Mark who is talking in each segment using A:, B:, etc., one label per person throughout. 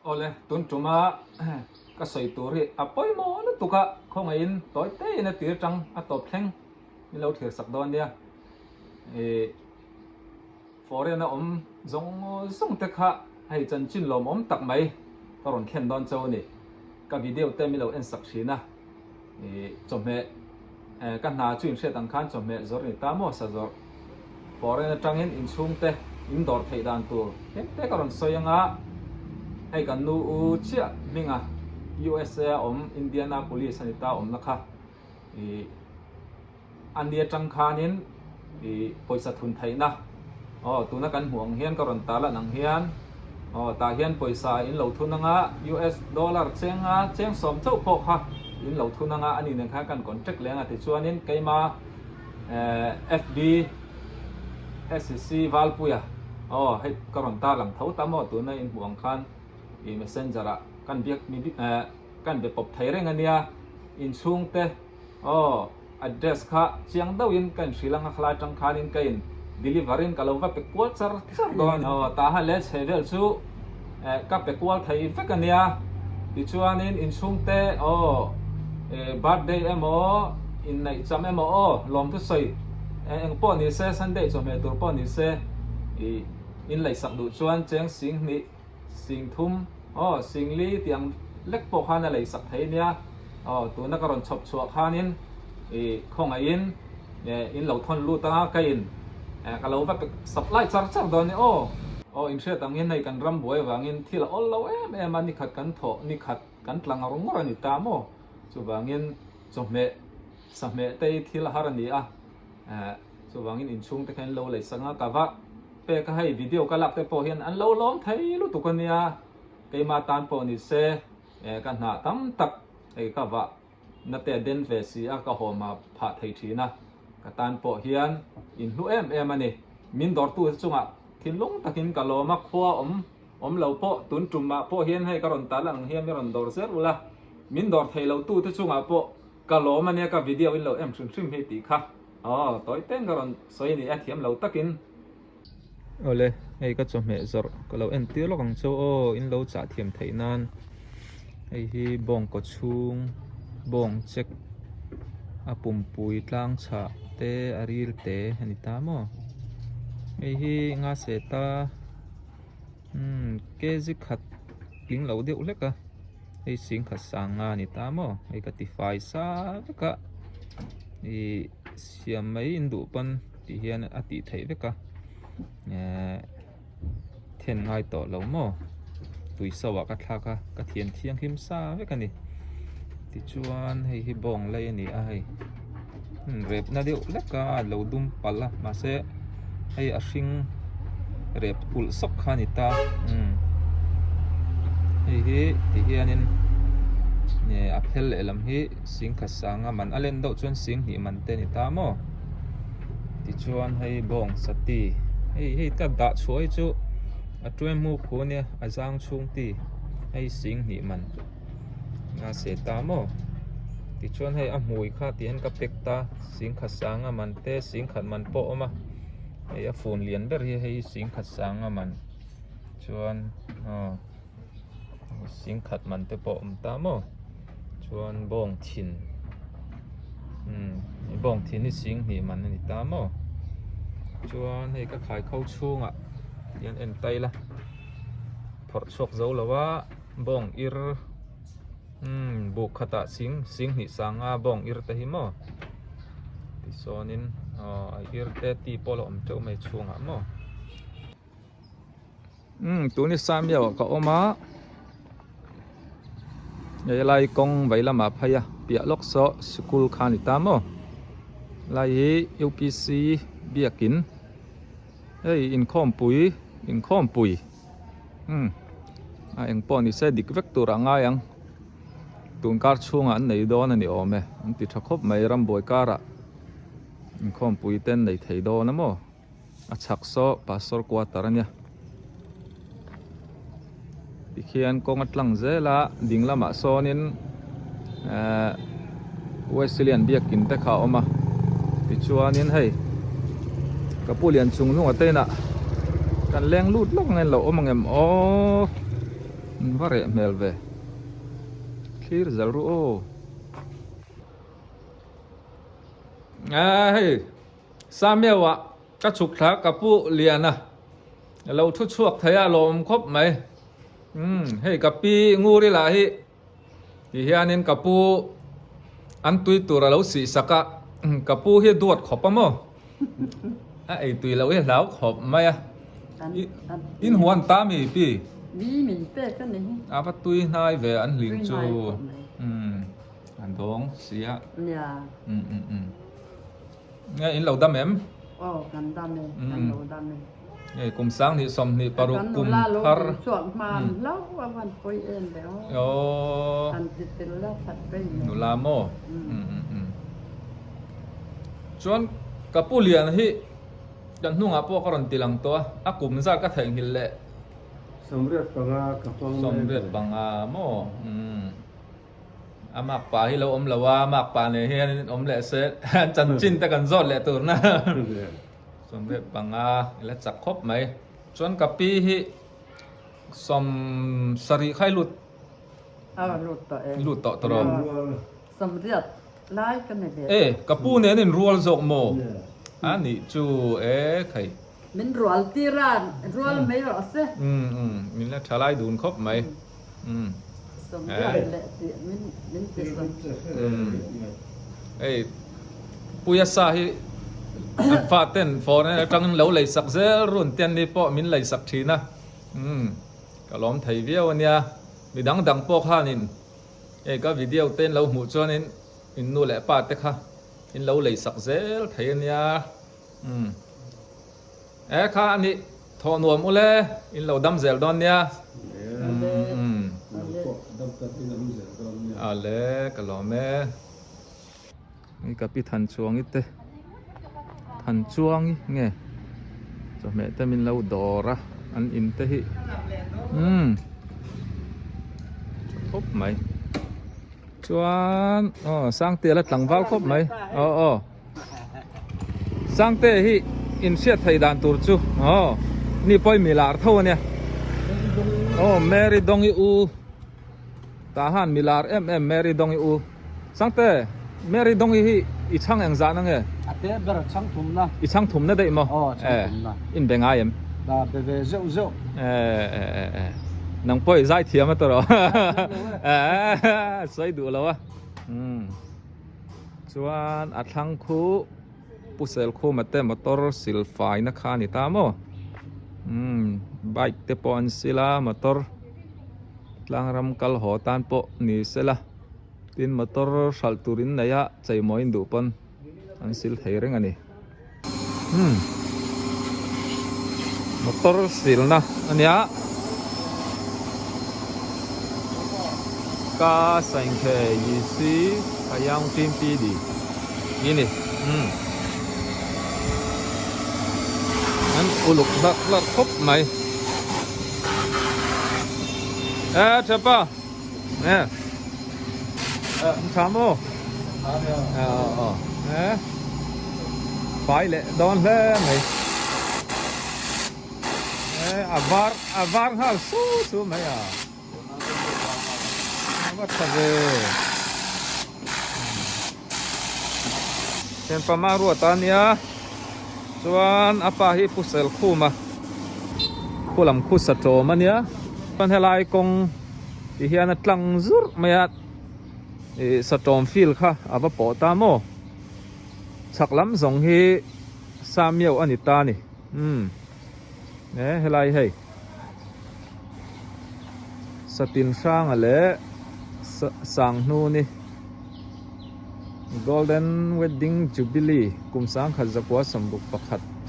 A: Awle, tun tuma ka sawi tur hi a pawimawh lutuk a, khawngaihin tawi tein a tir tang a tawp thleng min lo thlir sak dawn nia. Ih, foreign a awm zawng zawng te kha hei chanchin lawmawm tak mai ka rawn thlen dawn chauh a ni. Ka video te min lo en sak thin a, ih, chawhmeh ka hna chu inhriat ang khan chawhmeh zawrh ni ta maw sa zawrh foreign atangin inchhungte in dawr theih dan tur tlem te ka rawn sawi anga hei kan nu u chiah hminga USA a awm Indianapolis a ni ta awmna kha ih A ni atang khanin ih pawisa thun theihna aw tuna kan hmuh ang hian ka rawn ta lan ang hian aw tah hian pawisa in lo thun anga US dollar chenga cheng sawm chauh pawh kha in lo thun anga a ni nen khan kan contract leng a tichuanin keima eh FB SCC Valpuia aw hei ka rawn ta lang tho ta maw tuna in hmuh ang khan ih messenger ah kan biak eh kan be pawp thei reng ania inchhungte Aw, address kha chiang deuhin ka inhrilh ang a, khalai atang khanin ka in deliver in ka lo va pe kual char char dawn. Aw, tah han leh chhe vel chu eh ka pe kual thei vek a nia. Tichuanin inchhungte aw eh birthday emaw inneih cham emaw aw lawmthu sawi eh eng pawh ni se Sunday chawhmeh tur pawh ni se ih in leisak duh chuan cheng sing hnih Sing thum, aw, sing li tih ang lek pawh khan a lei sak thei nia. Aw, tuna ka rawn chhawp chhuah khanin i khawngaihin in lo thawn lut anga ka in ka lo va pe supply char char dawn ni aw. Aw, inhriat angin hei kan ram buai avangin thil a awl lo em em a, nikhat kan thawh, nikhat kan tla ngar ngawr a ni ta maw? Chuvangin chawhmeh, sahmeh te hi thil a har a ni a, chuvangin inchhung te kha in lo lei sak anga ka va. Pek a hei video ka lak te pawh hian an lo lawm thei lutuk a nia, keimah tan pawh ni se eh ka hnah tam tak hei ka vah na te a den ve si a ka hawm a phah thei thin a, ka tan pawh hian in hlu em em a ni. Min dawrtu te chungah thinlung takin ka lawm a, khua awm awm lo pawh tun tumah pawh hian hei ka rawn tal ang hian mi rawn dawr zel ula, min dawr thei lo tu te chungah pawh ka lawm a nia ka video in lo em hrim hrim hi tih kha. Aw, tawi teng ka rawn sawi a ni a, thiam lo takin. Awle, hei ka chawhmeh zawrh ka lo entir lawk ang chu aw, in lo chah thiam theih nan. Hei hi bawng kaw chhung, bawng chek, a pumpui tlang chhah te a ril te a ni ta maw. Hei hi nga seta umm kg khat tling lo deuh hlek a. Hei singkhat sang nga a ni ta maw hei ka ti fai sa vek a ih siam mai in duh pawn tih hian a tih theih vek a ehh then ngai tawh lo maw tui so ah ka thlak a ka thian thianghlim sa vek a ni tichuan hei hi bawng lai a ni a hei rep na deuh hlek a a lo dum palh a mahse hei a hring rep ulh sawk kha a ni ta umm hei hi ti hianin eh a phel lehlam hi singkhat sanga man a len deuh chuan sing hnih man te a ni ta maw tichuan hei bawng sati hei hei ka dah chhuah hi chu a tuai hmu khu ania a zang chhung ti hei sing hnih man. A se ta maw tichuan hei a hmui kha tih hian ka pack ta singkhat sanga man te singkhat man pawh a awm a hei a fun lian ber hi hei hi singkhat sanga man chuan aw singkhat man te pawh a awm ta maw chuan bawng thin umm bawng thin hi sing hnih man a ni ta maw chuan hei ka khai kho chhungah hian en ta ila phawrh chhuak zo lo a. Bawng ir umm buk khatah sing sing hnih sanga bawng ir te hi maw tisawnin aw a ir te ti pawh a la awm teuh mai chhungah maw umm tuni samiau ah ka awm a helai kawng vei lamah phei a piah lawk saw sikul kha a ni ta maw helai hi U_P_C biakin hei inkhawmpui inkhawmpui. Umm a eng pawh ni se dik vek tur a ngai ang tun kar chhungah an nei dawn a ni awm e an ti tha khawp mai rambuai karah inkhawmpui te an nei thei dawn a maw a chhak saw pastor quarter a nia tikhian kawng a tlang zel a ding lamah sawnin ehh Wesleyan biakin te kha a awm a tichuanin hei ka pu lian chung hnungah te inah kan leng lut lawk ang a inlo awm ang em aw. Va reh hmel ve. Thlir zel ru aw. Hei Samuel ah ka chhuk thla ka pu Liana lo thu chhuak thei a lawm khawp mai. Hei ka pi Nguri lah hi ti hianin ka pu an tui tur a lo sih sak a, ka pu hi duat khawp a maw? A ei tui loh hi hlau khawp mai a. In huan ta mi pi?
B: Mi min pek a ni hi.
A: A va tui hnai ve an hlim chu. A dawng sia.
B: Nia.
A: Nge in lo dam em?
B: Aw kan dam e, kan lo dam e.
A: Nge kum 2026 kum thar.
B: Kan nula lo chuak hman hlauh a van pawi em ve aw.
A: Aw.
B: An ti tel la that vei mai.
A: Nula maw? Chuan ka pu lian hi kan hnungah pawh ka rawn ti lang tawh a, a kum zat ka theihnghilh leh.
C: 75 ka hmang mek.
A: 75 maw? A mak pa hi lo awm lo a, mak pa nen hian in awm leh se chanchin te kan zawt leh tur na. 75 i la chak khawp mai. Chuan ka pi hi 70 kha i lut.
B: A lut tawh e.
A: Lut tawh tawh rawh.
B: 80 lai ka ni ve.
A: E ka pu nen in rual zawk maw? A nih chu e khai.
B: Min rual tir a, rual mai rawh se.
A: Min la tha lai dun khawp mai. Hei Puia sa hi an fa ten foreign atangin lo lei sak zel run te an ni pawh min lei sak thin a, ka lawm thei viau ania, mi dang dang pawh khanin hei ka video te in lo hmuh chuanin in nu leh pa te kha in lo lei sak zel thei ania. E kha a nih thawh nuam u le, in lo dam zel dawn nia. A le ka lawm e. Hei ka pi Thanchuangi te, Thanchuangi nge chawhmeh te min lo dawr a, an in te hi umm tha khawp mai. Chuan aw Sangte la tlangval khawp mai aw aw. Sangte hi in hriat theih dan tur chu aw ni pawi mi lar tho ania aw Mary Dongi u tah han mi lar em em Mary Dongi u Sangte Mary Dongi hi i chhang eng zah na nge
D: A te ber chhang thum na
A: i chhang thum na daih maw
D: aw chhang thum na
A: in be ngai em
D: da be ve zeuh zeuh
A: e e e e nang pawh i zai thiam a tawh e sawi duh lo a umm. Chuan a thlang khu Pu Selkhuma te motor sil faina kha a ni ta maw? Umm bike te pawh an sil a motor tlangram kal haw tan pawh ni sela tin motor hralh tur in nei a cheimawi in duh pawn an sil thei reng a ni. Umm motor silna a nia ka sainghe yi si ka yang chin pi di ni ni umm an uluk hlarh hlarh khawp mai e thapa e tha maw Fai leh dawn hle mai a var a var nghal su su mai a a va tha ve thianpa Maruata ania chuan a pa hi Pu Selkhuma khu lam khu sa tawm ania chuan helai kawng ti hian a tlang zurh mai a. Ih satawm field kha a va pawh ta maw chhak lam zawng hi Samiau a ni ta a ni umm e helai hei satin hranga leh sanghnu ni golden wedding jubilee kum 1961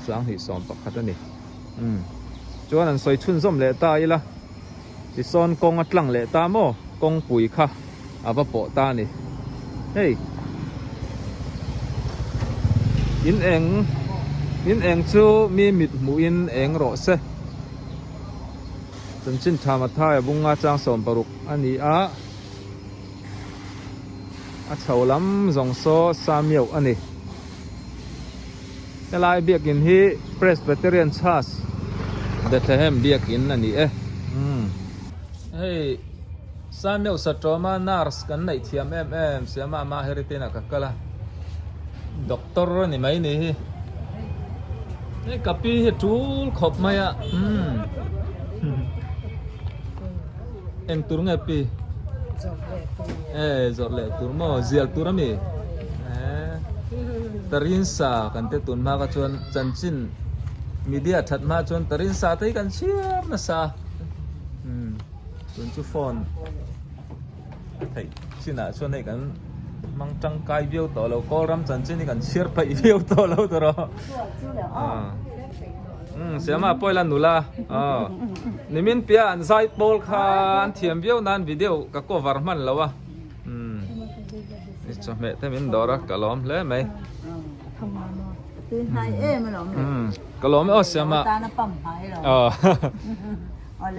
A: 2021 a ni umm chuan an sawi chhunzawm leh ta ila. Tisawn kawng a tlang leh ta maw? Kawngpui kha a va pawh ta a ni. Hei in eng in eng chu mi mit hmuhin eng rawh se. Chanchin tha Mathaia bunga chang 16 a ni a, a chho lam zawng saw Samiau a ni. Helai biakin hi Presbyterian Church Bethlehem biakin a ni e. Umm. Hei Samuel Satawma nurse kan neih thiam em em sia mah mah heritin a ka kal a doctor a ni mai ni hi hei ka pi hi tul khawp mai a umm eng tur nge pi e zawrh leh tur maw zial tur ami e Tarinsa kan te tun hma kha chuan chanchin media that hma chuan Tarinsa te hi kan chhiar nasa. Umm tun chu phone a theih chinah chuan hei kan hmang tangkai viau tawh lo kawl ram chanchin hi kan chhiar paih viau tawh lo tur aw umm siama pawh ila nula aw nimin piah an zai pawl kha an thiam viau nan video ka cover hman lo a umm chawhmeh te min dawr a ka lawm hle mai. Ka lawm e aw Siama. Aw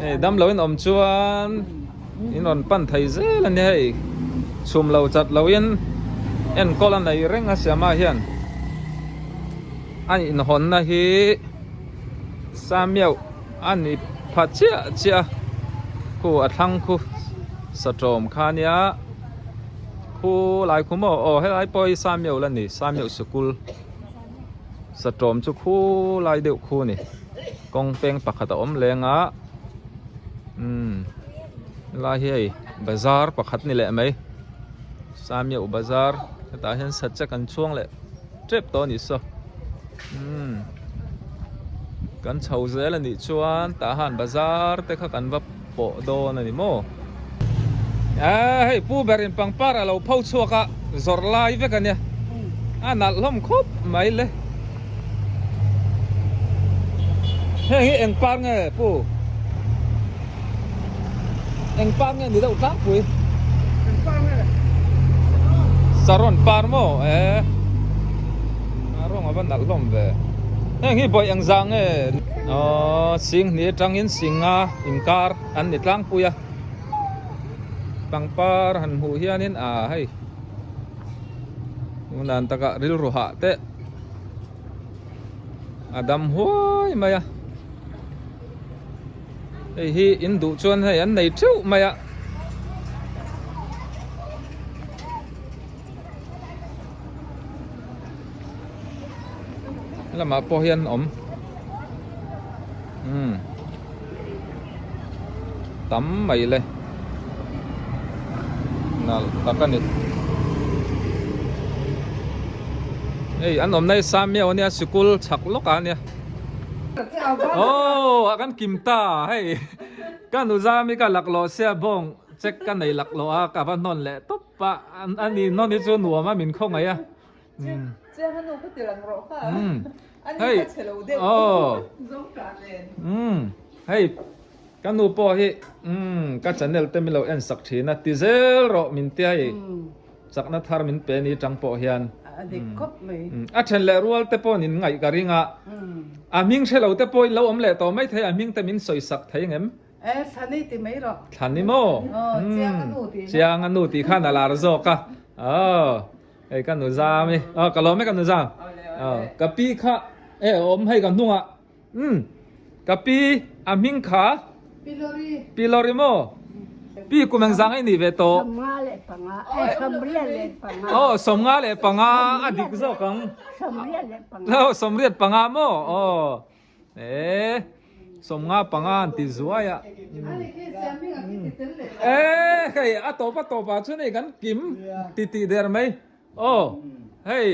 A: hei dam lo in awm chuan in rawn pan thei zel a ni hei chhum lo chat lo in enkawl a nei reng a Siama hian a inhawnna hi Samiau a ni pha chiah chiah a khu a thlang khu satawm kha nia khu lai khu maw aw helai pawh hi Samiau la ni Samiau sikul. Satawm chu khulai deuh khu a ni kawng peng pakhat a awm leng a umm helai hi hei bazar pakhat ni leh mai Samiau bazar hetah hian sachek an chhuang leh tep tawh a nih saw umm kan chho zel a nih chuan tah han bazar te kha kan va pawh dawn a ni maw eh hei pu berin pangpar a lo pho chhuak a zawrh lai vek a nia a nalh hlawm khawp mai le heng hi eng par nge pu eng par nge ni deuh tlangpui saron par maw eh a rawng a va nalh hlawm ve heng hi bawih eng zah nge Aww Singhni atangin Singha inkar an ni tlangpui a, pangpar han hmuh hianin aa hei tun takah rilru hah teh a dam huai mai a, hei hi in duh chuan hei an nei theuh mai a. Lamah pawh hian awm umm tam mai le nalh tak a ni hei an awmna hi Samiau ania sikul chhak lawkah ania aww a kan kim ta hei ka nuzami ka laklawh sia bawng check ka nei laklawh a ka va hnawn leh tawp. Pa a ni nawn hi chu nuam a min khaw ngaih a.
E: Chiang a nu ka ti lang rawh kha. A ni
A: Hei
E: ka che lo deuh.
A: Aw.
E: Zo ka nen.
A: Umm hei ka nu pawh hi umm ka channel te min lo en sak thin a ti zel rawh min tia hei chakna thar min pe ni tang pawh hian.
B: A dik khawp mai.
A: A then leh rual te pawh nin ngaih ka ring a. A hming hre lo te pawh in lo awm leh tawh mai thei a hming te min sawi sak thei ngem.
E: E, Thlani ti mai rawh.
A: Thlani maw?
E: Aw, Chiang a nu tih.
A: Chiang a nu tih khan a lar zawk a. Aw, hei ka nu zam i. Aw, ka lawm e ka nu zam. Aw, ka pi kha e awm hei ka hnungah. Umm, ka pi a hming kha.
E: Pilori.
A: Pilori maw? Pi kum eng zang i nih ve tawh?
F: 55 leh panga, e 85 leh panga.
A: Aw, 55 leh panga a dik zawk ang.
F: 85 leh panga.
A: Aw, 85 maw? Aw. E 55 panga an ti zuai a. E hei a tawp a tawp ah chuan hei kan kim ti tih der mai. Aw hei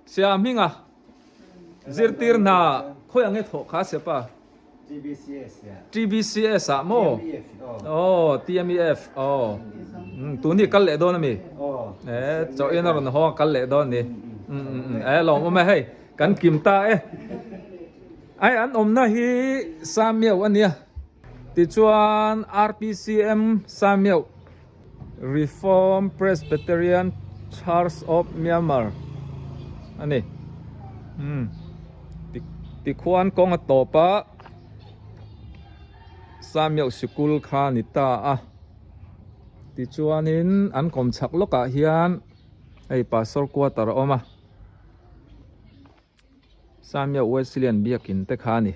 A: Sia hminga zirtir hna khawi ang nge thawh kha sia pa?
G: TBCS ah.
A: TBCS ah maw? Aw TMEF aw. Tun hi kal leh dawn ami? E chaw in a rawn haw a kal leh dawn ni. E lawm awm e hei. Kan kim ta e. Ai an awmna hi Samiau a nia. Tichuan RPCM Samiau Reform Presbyterian Church of Myanmar a ni. Umm tikhuan kawng a tawp a Samiau sikul kha a ni ta a. Tichuanin an kawmchhak lawkah hian hei Pastor quarter a awm a. Samia Wesleyan biakin te kha a ni.